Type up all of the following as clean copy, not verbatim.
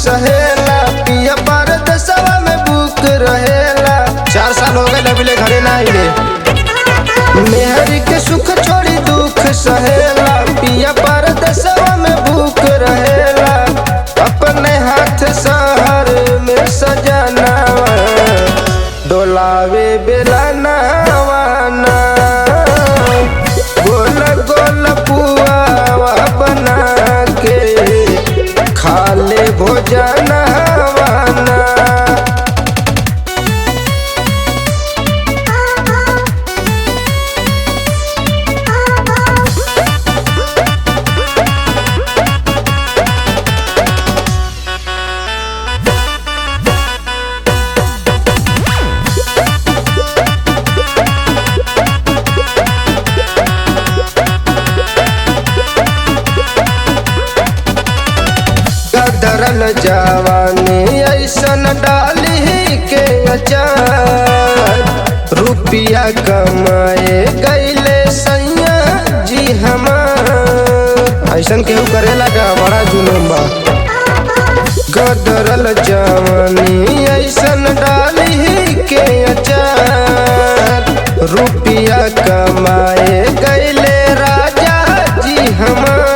सहेला, पिया परदेसवा में भूख रहेला। 4 साल हो गए अभी ले घरे ना आइले। मेहरी के सुख छोड़ी दुख सहेला, पिया परदेसवा में भूख रहेला। अपने हाथ शहर में सजाना, डोलावे बेला नावाना, गोल गोल पुआवा बना के खा ले भोजनवाना। गदरल जवानी ऐसन डाली के अचार, रुपया कमाए गईले सैया जी हमार। ऐसन केहू करेला का? बड़ा जुलूम बा। गदरल जवानी ऐसन डाली के अचार, रुपया कमाए गईले राजा जी हमार।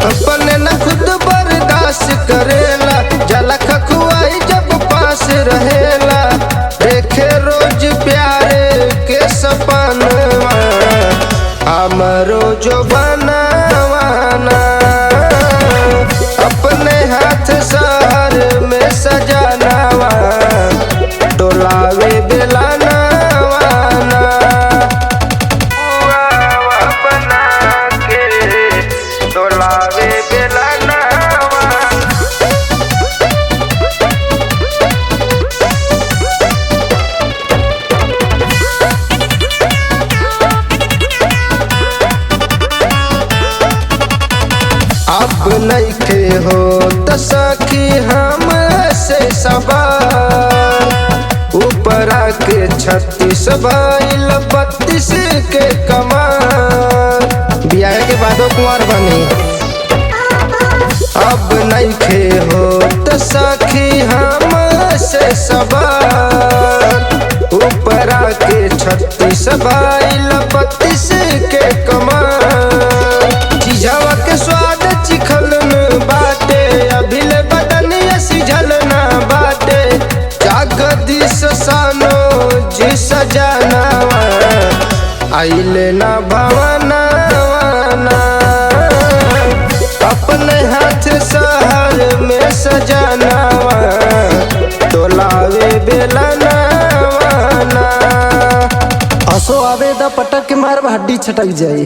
अपने न खुद बर्दाश्त करेला, जला खखुआई जब पास रहेला। देखे रोज प्यारे के सपनवा, हमरो जो बनावाना, अपने हाथ शहर में सजानावा, डोलावे बेला नावाना। पुआवा बना के डोलावे बेला नावाना। अब नइखे हो त सखी हम से सवार, ऊपरा के 36 भइल 32 के कमार। बियाह के बादो कुंवर बनी। अब नइखे हो त सखी हम से सवार, ऊपरा के 36 भइल 32 के कमार। चिझवा के स्वाद चिखल न बाटे, अभिले बदनिया सिझल न बाटे। जगदीश सानो जी सजनावा, आइले ना भवनावाना, अपने हाथ शहर में सजनावा, डोलावे बेला नावाना। असो आवे द पटक के मार हड्डी छटक जाई।